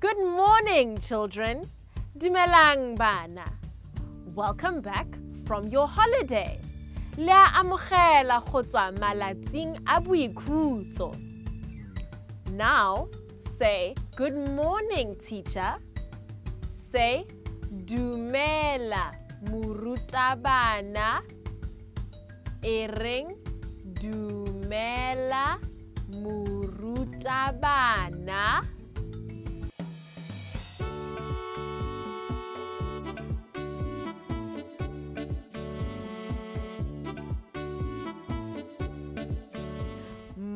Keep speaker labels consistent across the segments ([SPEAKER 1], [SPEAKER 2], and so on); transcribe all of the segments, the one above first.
[SPEAKER 1] Good morning, children. Dumelang bana. Welcome back from your holiday. Le a amogela go tswa malatsing a boikhutso. Now, say good morning, teacher. Say dumela murutabana. E reng dumela murutabana.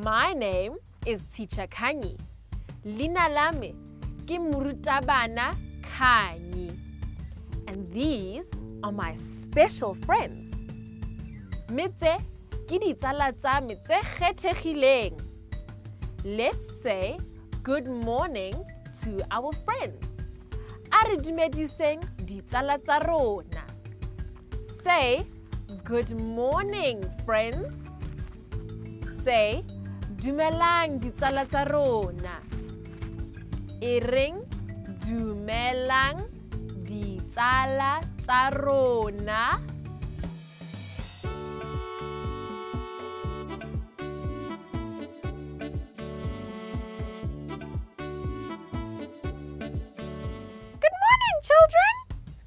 [SPEAKER 1] My name is Teacher Khanyi. Leina la me ke morutabana Khanyi. And these are my special friends. Mme tse ke ditsala tsa me tse kgethegileng. Let's say good morning to our friends. A re dumediseng ditsala tsa rona. Say good morning, friends. Say dumelang ditsala tsa rona. E reng dumelang ditsala tsa rona. Good morning, children.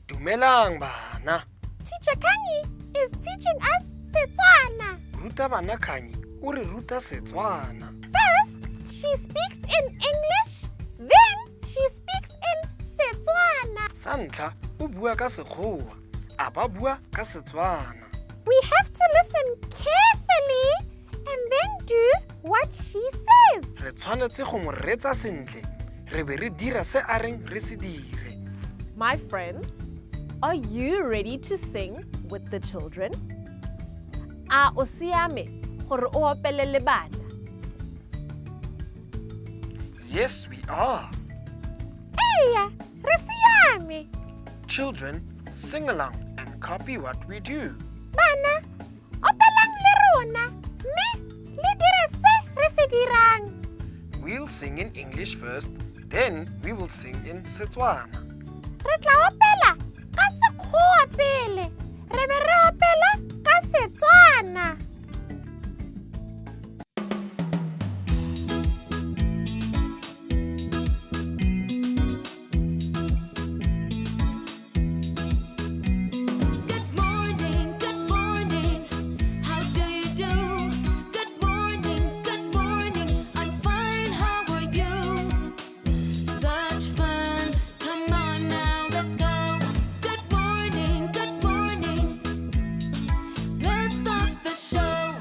[SPEAKER 2] Dumelang bana.
[SPEAKER 3] Teacher Khanyi is teaching us Setswana.
[SPEAKER 2] Morutabana Khanyi o re ruta Setswana.
[SPEAKER 3] First, she speaks in English, then she speaks in Setswana.
[SPEAKER 2] Sa ntlha o bua ka Sekgowa, a ba bua ka Setswana.
[SPEAKER 3] We have to listen carefully and then do what she says.
[SPEAKER 2] Re tshwanetse go mo reetsa sentle re be re dira se a reng re se dire.
[SPEAKER 1] My friends, are you ready to sing with the children? A o siame gore o opele le bana?
[SPEAKER 2] Yes, we are.
[SPEAKER 3] Eya, re siame.
[SPEAKER 2] Children, sing along and copy what we do.
[SPEAKER 3] Bana, opelang le rona mme le dire se re se dirang.
[SPEAKER 2] We'll sing in English first, then we will sing in Setswana.
[SPEAKER 3] Re tla opela ka Sekgowa pele, re be re opela ka Setswana.
[SPEAKER 4] Good morning, good morning. How do you do? Good morning, good morning. I'm fine, how are you? Such fun. Come on now, let's go. Good morning, good morning. Let's start the show.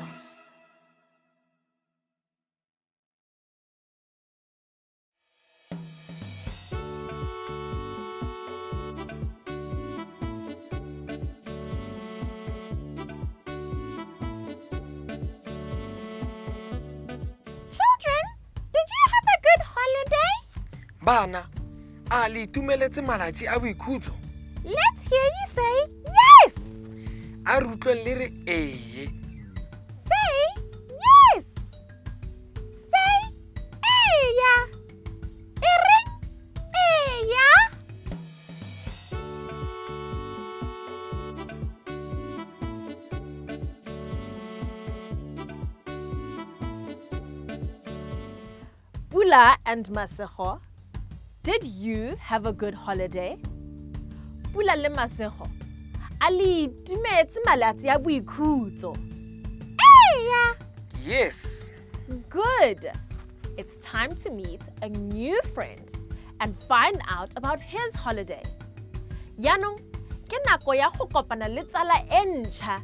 [SPEAKER 3] Children, did you have a good holiday?
[SPEAKER 2] Bana, a le itumeletse malatsi a boikhutso?
[SPEAKER 3] Let's hear you say yes.
[SPEAKER 2] A re utlweng le re ee.
[SPEAKER 3] Say yes. Say eya. E reng eya.
[SPEAKER 1] Pula and Masego, did you have a good holiday? Pula le Masego, a le itumetse malatsi a boikhutso?
[SPEAKER 3] Eya.
[SPEAKER 2] Yes.
[SPEAKER 1] Good. It's time to meet a new friend and find out about his holiday. Jaanong ke nako ya go kopana le tsala e ntšha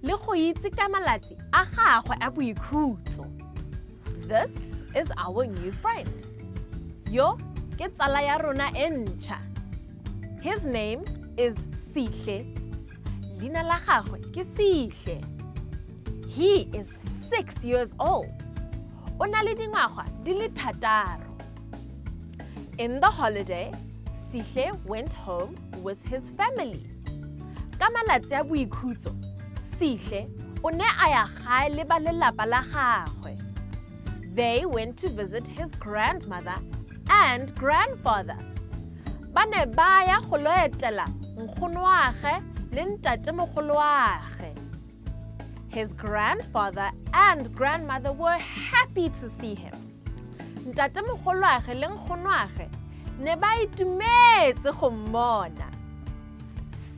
[SPEAKER 1] le go itse ka malatsi a gagwe a boikhutso. This is our new friend. Yo ke tsala ya rona e ntšha. His name is Sihle. Leina la gagwe ke Sihle. He is 6 years old. O na le dingwaga di le 6. In the holiday, Sihle went home with his family. Ka malatsi a boikhutso, Sihle o ne a ya gae le ba lelapa la gagwe. They went to visit his grandmother and grandfather. Ba ne ba ya go lo etela nkgonwagwe le ntatemogolwagwe. His grandfather and grandmother were happy to see him. Ntatemogolwagwe le nkgonwagwe ne ba itumetse go mmona.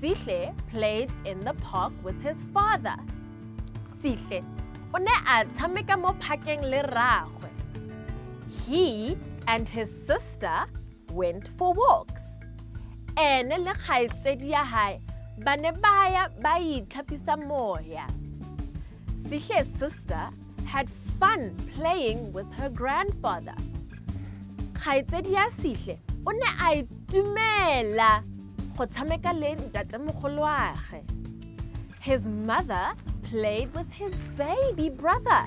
[SPEAKER 1] Sihle played in the park with his father. Sihle o ne a tshameka mo phakeng le rraagwe. He and his sister went for walks. Ene le kgaitsedi ya hae ba ne ba ya ba itlhapisa moya. Sihle's sister had fun playing with her grandfather. Kgaitsedi ya Sihle o ne a itumela go tshameka le ntatemogolwagwe. His mother played with his baby brother.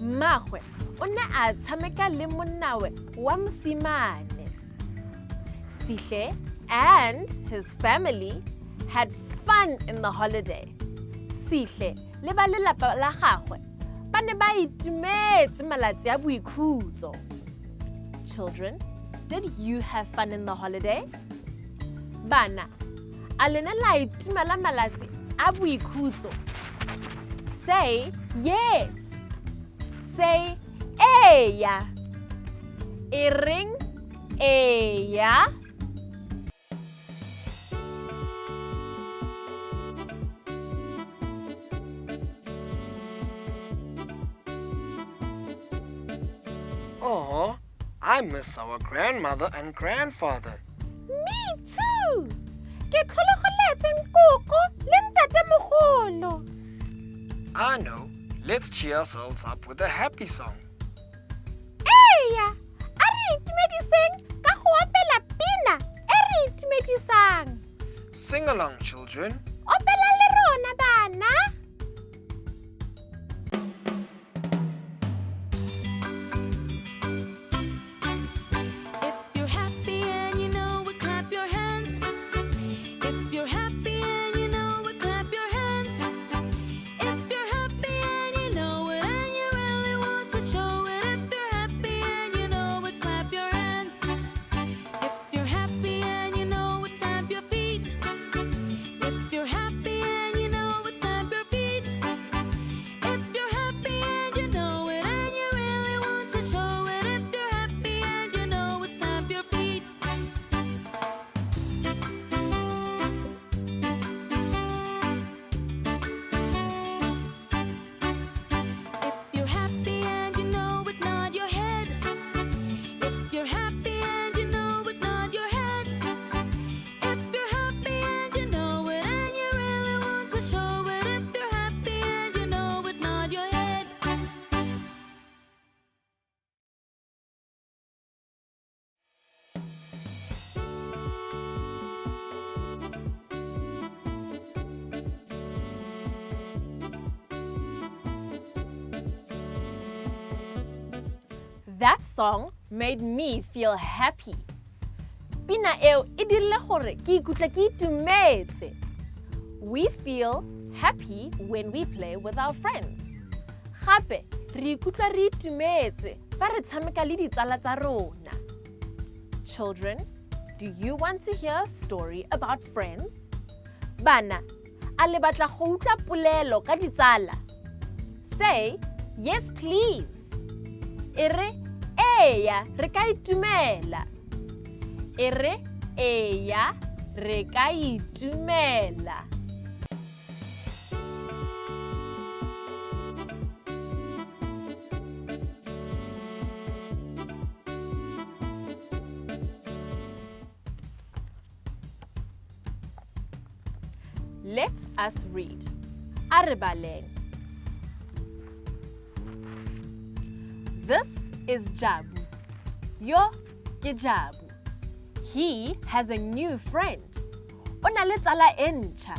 [SPEAKER 1] Mmagwe o ne a tshameka le monnawe wa mosimane. Sihle and his family had fun in the holiday. Sihle le ba lelapa la gagwe ba ne ba itumetse malatsi a boikhutso. Children, did you have fun in the holiday? Bana, a le ne la itumela malatsi a boikhutso? Say yes. Say eya. E reng eya.
[SPEAKER 2] Oh, I miss our grandmother and grandfather.
[SPEAKER 3] Me too. Ke tlhologeletswe nkoko le ntatemogolo.
[SPEAKER 2] I know. Let's cheer ourselves up with a happy song.
[SPEAKER 3] Eya, a re itumediseng ka go opela pina e re itumedisang.
[SPEAKER 2] Sing along, children.
[SPEAKER 3] Opela le rona bana.
[SPEAKER 4] If you're happy and you know it, clap your hands. If you're happy and you know it, clap your hands. If you're happy and you know it, and you really want to show it. If you're happy and you know it, clap your hands. If you're happy and you know it, stamp your feet. If you're happy and you know it, stamp your feet. If you're happy and you know it, and you really want to show it. If you're happy and you know it, stamp your feet. If you're happy and you know it, nod your head. If you're happy and you know it, nod your head. If you're happy and you know it, and you really want to show it. If you're happy and you know it, nod your head.
[SPEAKER 1] That song made me feel happy. Pina eo e dirile gore ke ikutlwe ke itumetse. We feel happy when we play with our friends. Gape re ikutlwa re itumetse fa re tshameka le ditsala tsa rona. Children, do you want to hear a story about friends? Bana, a le batla go utlwa polelo ka ditsala? Say, yes please. E re, eya, re ka itumela. E re, eya, re ka itumela. Let us read. A re baleng. This is Jabu. Yo ke Jabu. He has a new friend. O na le tsala e ntšha.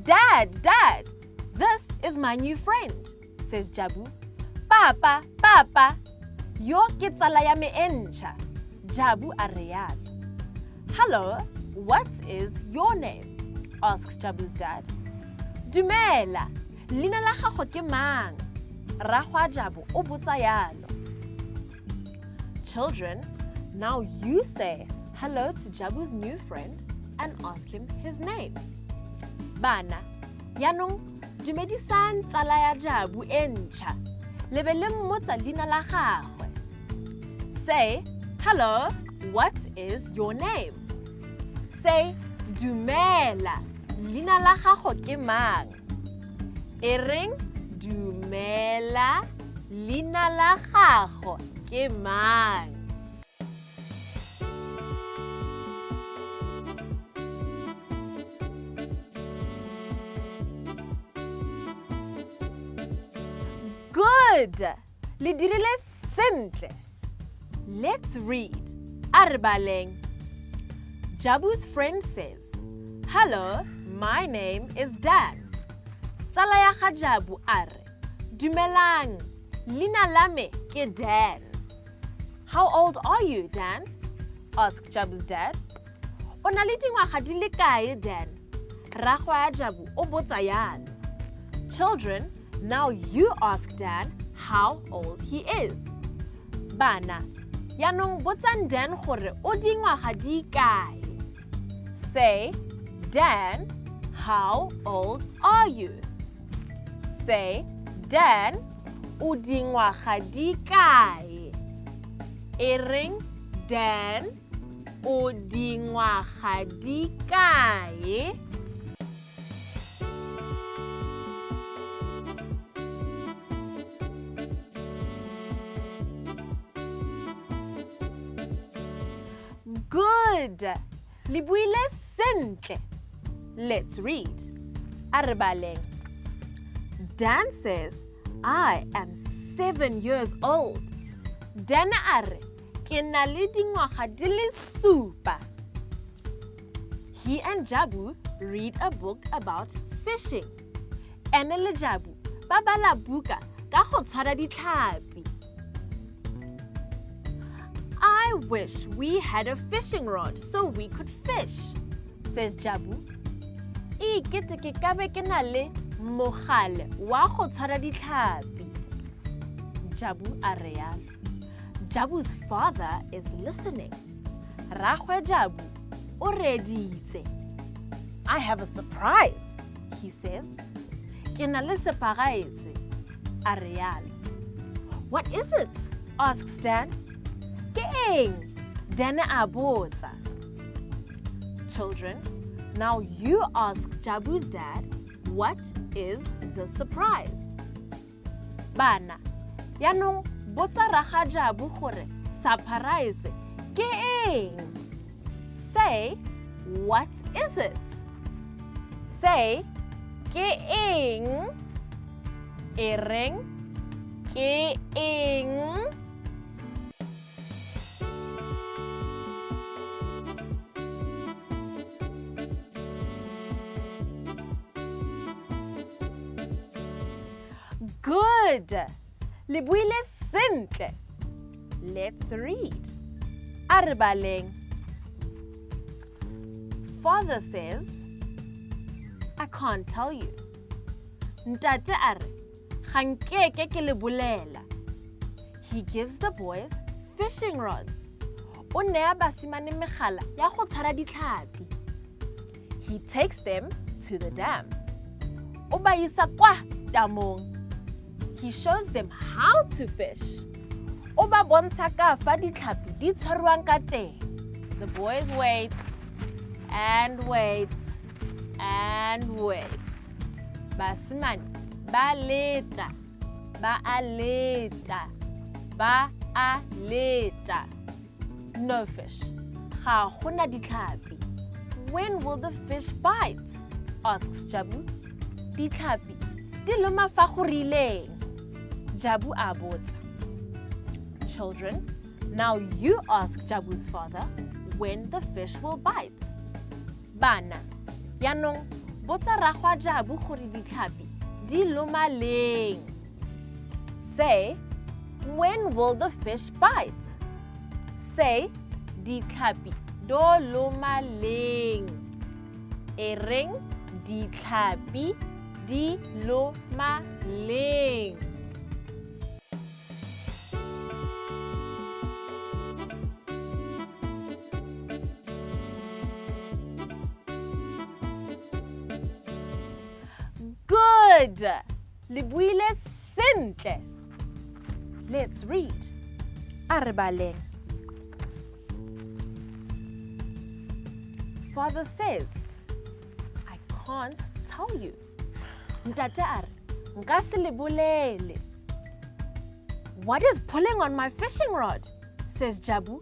[SPEAKER 1] Dad, Dad, this is my new friend, says Jabu. Papa, Papa, yo ke tsala ya me e ntšha. Jabu a rialo. Hello, what is your name? Asks Jabu's dad. Dumela, leina la gago ke mang? Rragwe Jabu o botsa yalo. Children, Now you say hello to Jabu's new friend and ask him his name. Bana, yaanong dumedisang tsala ya Jabu e ntšha le be le mmotsa leina la gagwe. Say, hello, what is your name? Say, dumela, leina la gago ke mang? E reng dumela, leina la gago ke mang? Good! Le dirile sentle. Let's read. A re baleng. Jabu's friend says, Hello, my name is Dan. Tsala ya ga Jabu a re, Dumelang, leina la me ke Dan. How old are you, Dan? Asked Jabu's dad. O na le dingwaga di le kae, Dan? Rragwe a Jabu o botsa yalo. Children, now you ask Dan how old he is. Bana, yaanong botsang Dan gore o dingwaga di kae. Say, Dan, how old are you? Say, Dan, o dingwaga di kae? E reng Dan, o dingwaga di kae? Good! Le buile sentle. Let's read. A re baleng. Dan says, I am 7 years old. Dan a re, ke na le dingwaga di le supa. He and Jabu read a book about fishing. Ene le Jabu ba bala buka ka go tshwara ditlhapi. I wish we had a fishing rod so we could fish, says Jabu. E kete ke ka be ke na le mogale wa go tshwara ditlhapi. Jabu a re yalo. Jabu's father is listening. Rragwe Jabu o reeditse. I have a surprise, he says. Ke na le separaese, a re yalo. What is it? Asks Dan. Ke eng? Dan a botsa. Children, now you ask Jabu's dad, what is the surprise? Bana, yaanong botsa rraga Jabu gore surprise ke eng? Say, what is it? Say, ke eng? E reng, ke eng? Good! Le buile sentle. Let's read. A re baleng. Father says, I can't tell you. Ntate a re, ga nkeke ke le bolela. He gives the boys fishing rods. O nea basimane megala ya go tshwara ditlhapi. He takes them to the dam. O ba isa kwa tamong. He shows them how to fish. O ba bontsha ka fa ditlhapi di tshwarwang ka teng. The boys wait and wait and wait. Basimane ba leta, ba a leta, ba a leta. No fish. Ga gona ditlhapi. When will the fish bite? Asks Jabu. Ditlhapi di loma fa go rileng. Jabu a botsa. Children, now you ask Jabu's father when the fish will bite. Bana, yaanong botsa rragwe Jabu gore ditlhapi di loma leng. Say, when will the fish bite? Say, ditlhapi do loma leng. E reng ditlhapi di loma leng. Good. Le buile sentle. Let's read. A re baleng. Father says, I can't tell you. Ntate a re, nka se le bolele. What is pulling on my fishing rod? Says Jabu.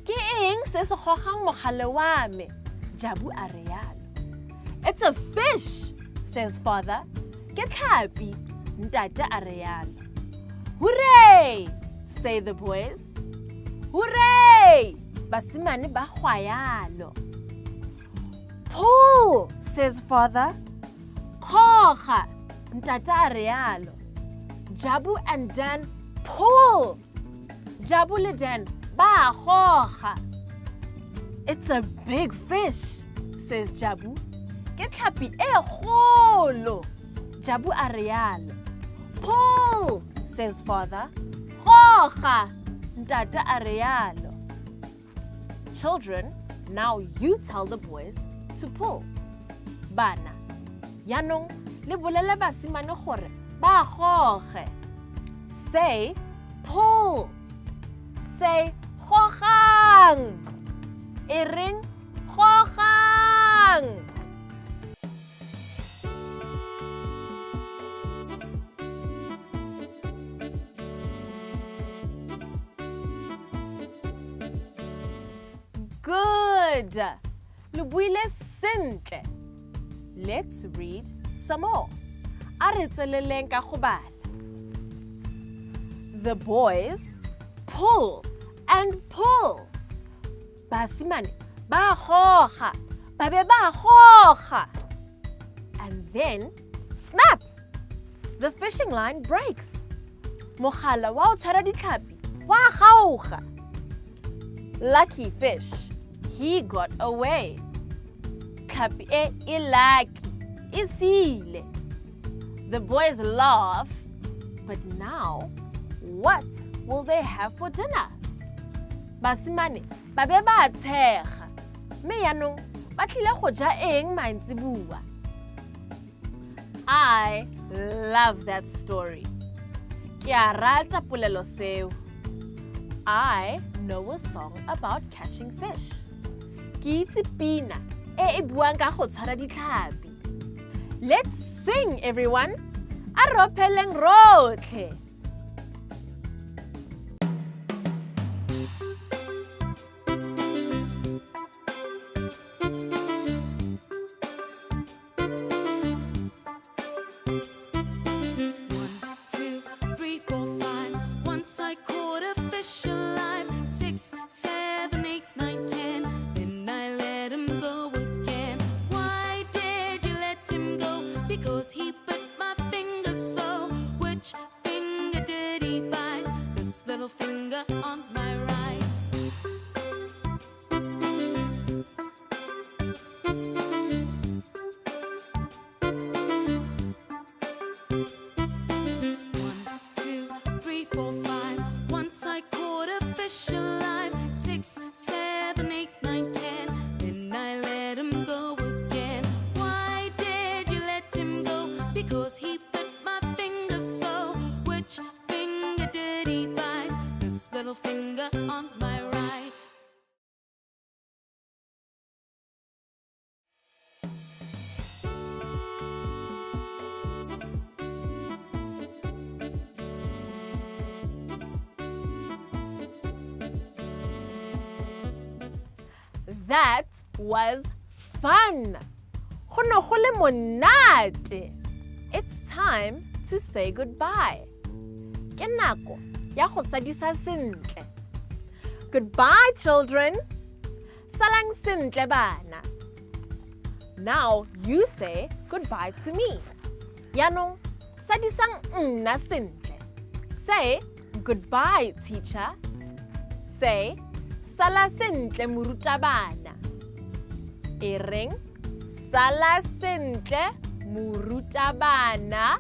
[SPEAKER 1] Ke eng se se gogang mogale wa me? Jabu a re yalo. It's a fish, says father. Ke tlhapi, ntate a re yalo. Hooray, say the boys. Hooray! Basimane ba gwa yalo. Pull, says father. Goga, ntate a re yalo. Jabu and Dan pull. Jabu le Dan ba goga. It's a big fish, says Jabu. Ke tlhapi e kgolo. Jabu a re yalo. Pull, says father. Goga, ntate a re yalo. Children, now you tell the boys to pull. Bana, yanong le bolele basimane gore ba goge. Say, pull. Say, gogang. E reng, gogang. Good. Le buile sentle. Let's read some more. A re tsweleleng ka go bala. The boys pull and pull. Basimane ba goga, ba be ba goga. And then, snap! The fishing line breaks. Mogala wa o tshwara ditlhapi wa kgaoga. Lucky fish, he got away. Tlhapi e e lucky, e siile. The boys laugh, but now, what will they have for dinner? Basimane ba be ba tshega, mme yaanong ba tlile go ja eng mantsiboa? I love that story. Ke a rata polelo seo. I know a song about catching fish. Ke itse pina e e buang ka go tshwara ditlhapi. Let's sing, everyone. A re opeleng rotlhe.
[SPEAKER 4] One, two, three, four, five. Once I caught a fish alive. 6, 7, 8, 9, 10. Then I let him go again. Why did you let him go? Because he bit my finger so. Which finger did he bite? This little finger on my right. One, two, three, four, five. Once I caught a fish alive. 6, 7, 8, 9, 10. Then I let him go again. Why did you let him go? Because he bit my finger so. Which finger did he bite? This little finger on my right.
[SPEAKER 1] That was fun. Go ne go le monate. It's time to say goodbye. Ke nako ya go sadisa sentle. Goodbye, children. Salang sentle bana. Now you say goodbye to me. Yaanong sadisang nna sentle. Say goodbye, teacher. Say sala sentle morutabana. E reng sala sentle morutabana.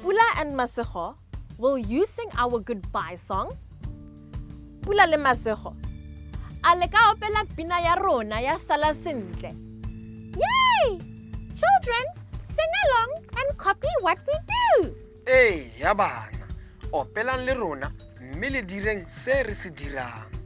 [SPEAKER 1] Pula and Masego Will you sing our goodbye song? Pula le Masego, a le ka opela pina ya rona ya sala sentle?
[SPEAKER 3] Yay! Children, sing along and copy what we do.
[SPEAKER 2] Ee ya bana, opelang le rona mme le direng se re se dirang.